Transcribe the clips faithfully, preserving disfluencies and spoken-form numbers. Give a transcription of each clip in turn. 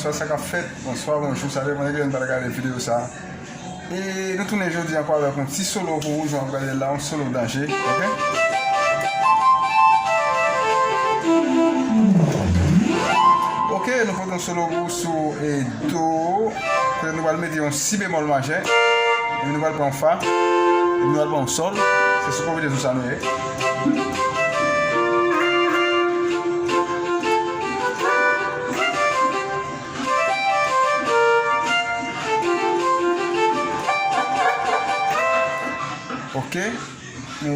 Sa k ap fèt, bonswa, bonjou, sa depann de kilè n pral gade videyo sa. E nou tounen jodi ankò avèk yon ti solo pou ou, jan w ap gade la, yon solo danje, oke? Oke, nou pote yon solo pou ou sou e do, kote nou pral mete yon si bemòl majè, epi nou pral pran yon fa, epi nou pral pran yon sòl, se sou konpozisyon sa nou ye. Oke. E,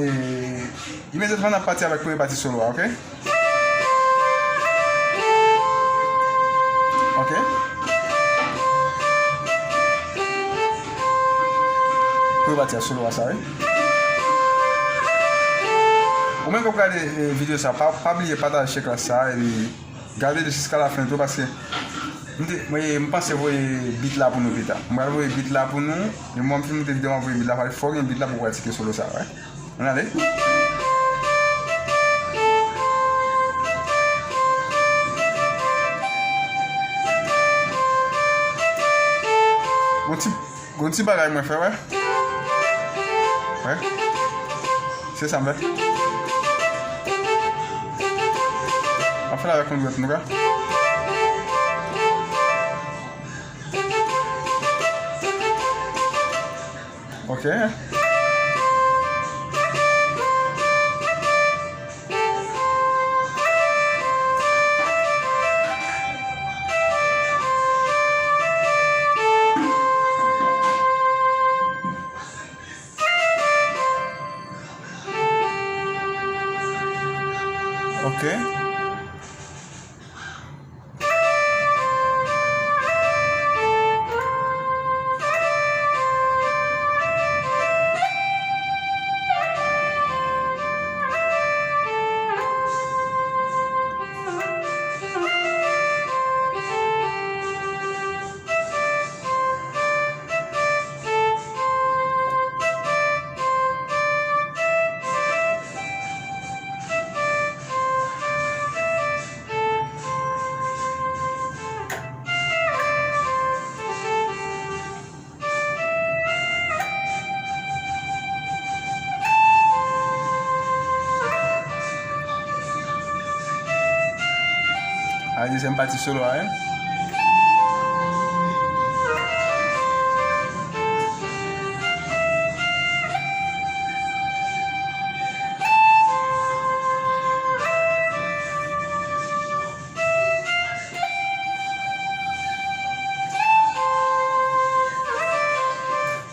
imedyatman n ap pati avèk premye pati solo a, oke? Oke. Premye pati a solo a sa, wi. Ou menm k ap gade, e, videyo sa, pa, pa bliye pataje klas sa, epi gade l jiska lafen tou, paske m te, mwen, m panse voye beat la pou nou pita. M pral voye beat la pou nou. Lè mwen m fin moute videyo, m ap voye beat la, fò gen beat la pou pratike solo sa, wi. Ann ale. Yon ti Gon ti bagay mwen fè, wè. Wè. Se sa m fè. M ap fè l avèk yon dwèt, nou ka. Oke. Oke. A, dezyèm pati solo a, en.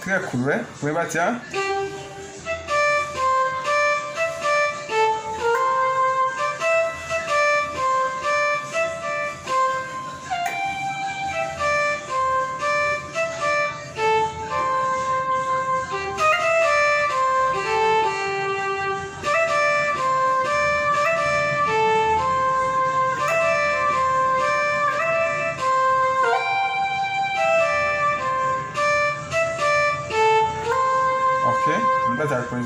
Trè cool, wi. Premye pati a. Ok, nou pral al pran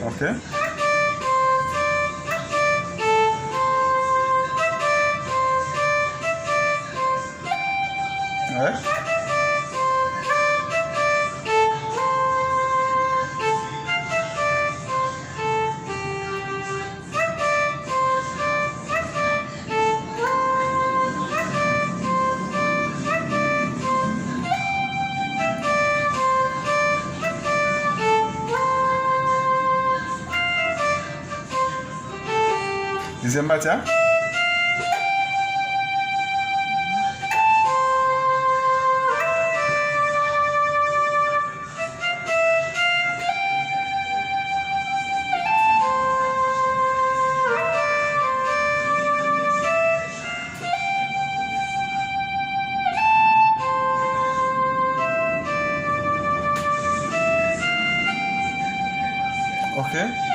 Ok. Wè. Dezyèm pati a. Ok.